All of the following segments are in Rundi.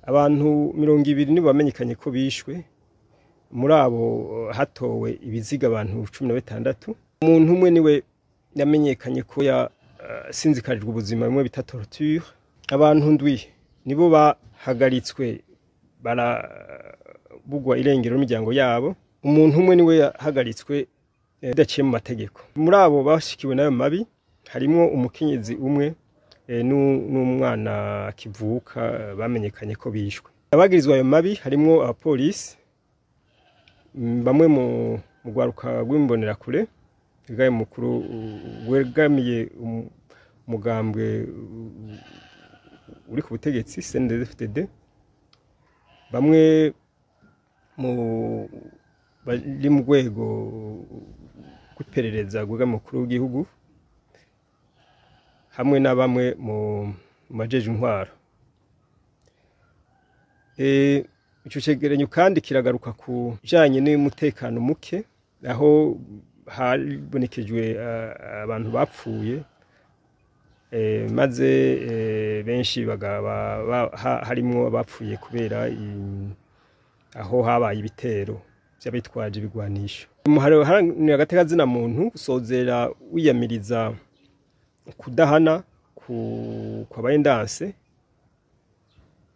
Abantu 20 nibo bamenyekanye ko bishwe, muri abo hatowe ibiziga abantu 16. Umuntu umwe niwe yamenyekanye ko yasinzikarijwe ubuzima, bimwe bita torture. Abantu 7 nibo bahagaritswe barabugwa irengero n'imiryango yabo. Umuntu umwe niwe yahagaritswe bidaciye mu mategeko. Muri abo bashikiwe n'ayo mabi harimwo umukenyezi umwe n'umwana akivuka bamenyekanye ko bishwe. Abagirizwa ayo mabi harimwo abapolisi, bamwe mu rwaruka rw'imbonerakure wegaye mukuru wegamiye umugambwe uri ku butegetsi CNDD-FDD, bamwe mu bari mu rwego rw'iperereza rwegamiye umukuru w'igihugu, hamwe na bamwe mu bajejwe intwaro. Ico cegeranyo kandi kiragaruka ku bijanye n'umutekano muke, aho habonekejwe abantu bapfuye, maze benshi bagaba harimwo abapfuye kubera aho habaye ibitero vy'abitwaje ibigwanisho. Umuharanira agateka kazina muntu usozera wiyamiriza kudahana kwabaye ndanse,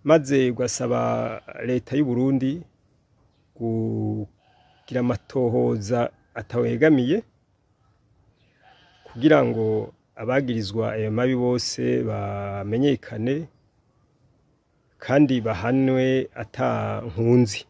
maze ugasaba leta y'u Burundi kugira amatohoza atawegamiye kugira ngo abagirizwa ayo mabi bose bamenyekane kandi bahanwe ata nkunzi.